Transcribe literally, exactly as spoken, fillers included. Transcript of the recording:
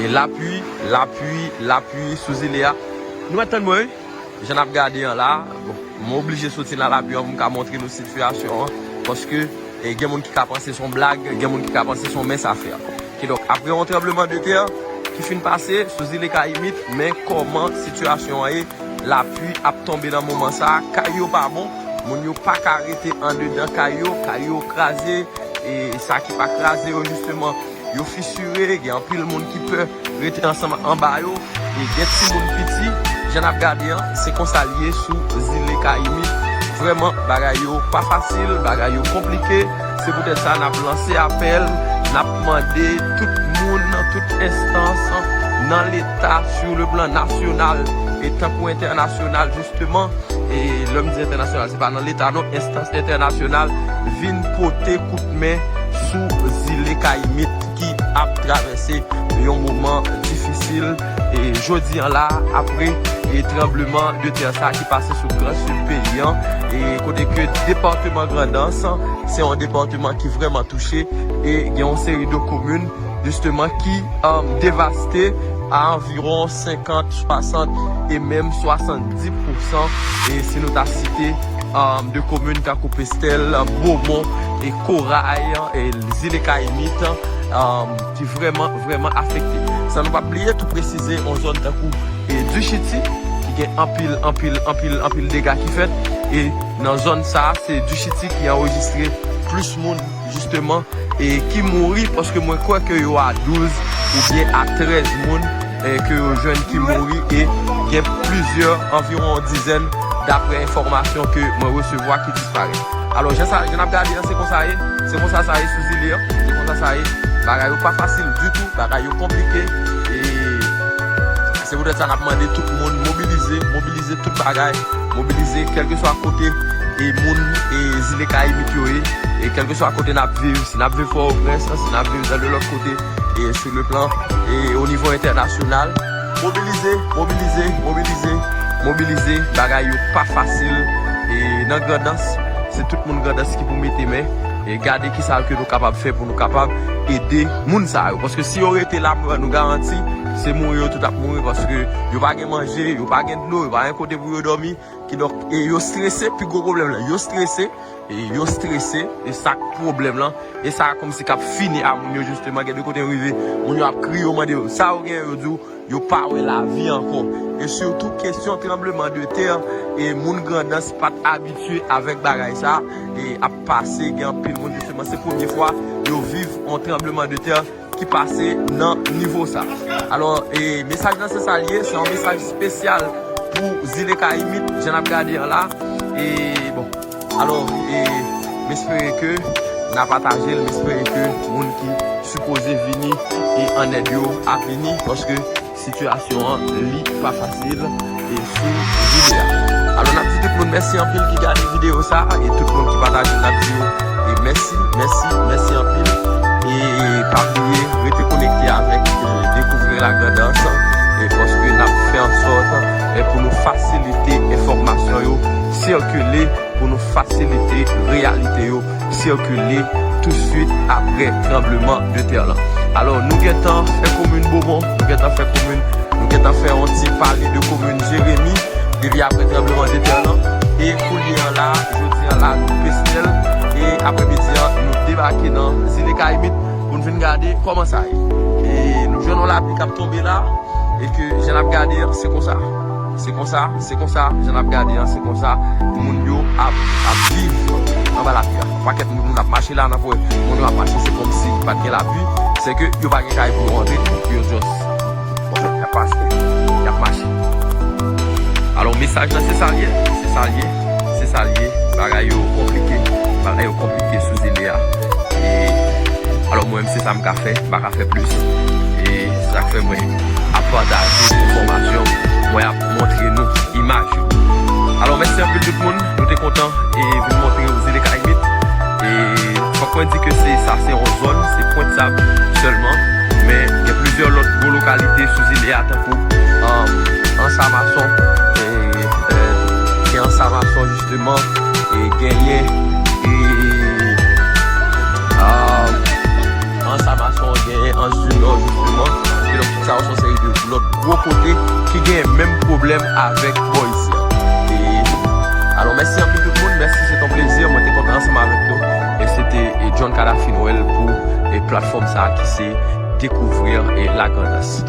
E lapli, lapli, lapli sou zile a. Nou mèt tann mwen, wi. Jan n ap gade an la, bon, mwen oblije soti nan lapli an pou m ka montre nou sitiyasyon an, paske, e, gen moun ki ka panse se yon blag, gen moun ki ka panse se yon mens a fè. Kidonk, apre yon tranblemanntè ki fin pase sou zile Kayimit, men kòman sitiyasyon an ye, lapli ap tonbe nan moman sa a, kay yo pa bon, moun yo pa ka rete andedan kay yo, kay yo kraze, e sa ki pa kraze yo, jisteman, yo fisire, gen anpil moun ki pè rete ansanm anba yo, e gen timoun piti, jan n ap gade an, se konsa l ye sou zile Kayimit. Vrèman, bagay yo pa fasil, bagay yo konplike. Se poutèt sa n ap lanse apèl, n ap mande tout moun, tout enstans nan Leta, sur le plan national, e tankou entènasyonal, jisteman, e lè m di entènasyonal, se pa nan Leta non, enstans entènasyonal vin pote kout men sou zile Kayimit ki ap travèse yon moman difisil. E jodi an la, apre e tranblemanntè sa ki pase sou Gran Sid peyi an, e kote ke depatman Grandans, se yon depatman ki vrèman touche, e gen yon seri de komin, jisteman, ki, um, devaste a anviwon senkant, swasant e menm swasanndis pousan, e si nou ta site, um, de komin tankou Pestèl, Bomon, e Koray, e zile Kayimit, um, ki vrèman, vrèman afekte. San nou pa bliye tou presize yon zòn tankou, e, Dichiti, ki gen anpil, anpil, anpil, anpil dega ki fèt, e nan zòn sa a, se Dichiti ki anrejistre plis moun, jisteman, e ki mouri, paske mwen kwè ke yo a douz oubyen a trèz moun, e ke yo jwenn ki mouri, e gen plizyè, anviwon yon dizèn, daprè enfòmasyon ke mwen resevwa, ki disparèt. Alò, jan sa, jan n ap gade an, se konsa ye, se konsa sa ye sou zile an, se konsa sa ye. Bagay yo pa fasil ditou, bagay yo konplike, e se poutèt sa n ap mande tout moun mobilize, mobilize tout bagay, mobilize kèlkeswa kote e moun e zile Kayimit yo ye, e kèlkeswa kote n ap viv, si n ap viv Pòtoprens, si n ap viv nan de lòt kote, e sou le plan, e o nivo entènasyonal, mobilize, mobilize, mobilize, mobilize, bagay yo pa fasil, e nan Grandans, se tout moun Grandans ki pou mete men, e gade kisa ke nou kapab fè pou nou kapab ede moun sa yo. Paske si yo rete la, mwen ba nou garanti, se mouri yo tout ap mouri, paske yo pa gen manje, yo pa gen dlo, yo pa gen kote pou yo dòmi. Kidonk, e yo strese, pi gwo pwoblèm la, yo strese, e yo strese, e sa k pwoblèm lan, e sa kòmsi k ap fini a moun yo, jisteman, gen de kote yo rive, moun yo ap kriye, yo mande yo, sa yo gen, yo di w, yo pa wè lavi ankò. E sitou kesyon tranblemanntè, e moun Grandans pa t abitye avèk bagay sa, e ap pase, gen anpil moun, jisteman, se premye fwa yo viv yon tranblemanntè ki pase nan nivo sa. Alò, e mesaj lan se sa l ye, se yon mesaj espesyal pou zile Kayimit, jan n ap gade an la. E bon, alò, e m espere ke n a pataje l, m espere ke moun ki sipoze vini e an èd yo ap vini, paske sitiyasyon an, li pa fasil, e sou zile a. Alò, n ap di tout moun mèsi anpil ki gade videyo sa, e tout moun ki pataje, n ap di yo, e mèsi, mèsi, mèsi anpil. E pa bliye, rete konekte avèk, e, Découvrir la Grand'Anse, e paske n ap fè ansòt, e pou nou fasilite enfòmasyon yo sikile, pou nou fasilite reyalite yo sikile tousuit apre tranblemanntè lan. Alò, nou gentan fè komin Bomon, nou gentan fè komin, nou gentan fè yon ti pale de komin Jeremi depi apre tranblemanntè lan. E kounye an la, jodi an la, nou Pestèl, e apremidi an, nou debake nan zile Kayimit pou n vin gade kòman sa ye. E nou jwenn yon lapli k ap tonbe la, e ke jan n ap gade an, se konsa. Se konsa, se konsa, jan n ap gade an, se konsa moun yo ap, ap viv anba lapli a. Yon pakèt moun ap mache la, n ap wè moun yo ap mache, se kòmsi pa t gen lapli, se ke yo pa gen kay pou yo antre, pou yo just, bon, y ap pase, y ap mache. Alò, mesaj lan, se sa l ye, se sa l ye, se sa l ye. Bagay yo konplike, bagay yo konplike sou zile a. E, alò, mwen menm, se sa m ka fè, m pa ka fè plis. E se sa k fè mwen ap pataje enfòmasyon, mwen ap montre nou imaj yo. Alò, mèsi anpil tout moun. Nou te kontan e vin montre w zile Kayimit. E fòk mwen di ke se, sa se yon zòn, se Pwent Sab sèlman. Men gen plizyè lòt gwo lokalite sou zile a, tankou, um, Anse à Maçon, e, e, gen Anse à Maçon, jisteman, e genyen, e, um, Anse à Maçon, genyen Anse du lòt gwo kote ki gen menm pwoblèm avèk bò isi a. E, alò, mèsi anpil tout moun, mèsi, se te yon plezi, mwen te kontan ansanm avèk nou. E se te, e, John Kadafi Noël pou, e, platfòm sa a ki se Découvrir, e, la Grandans.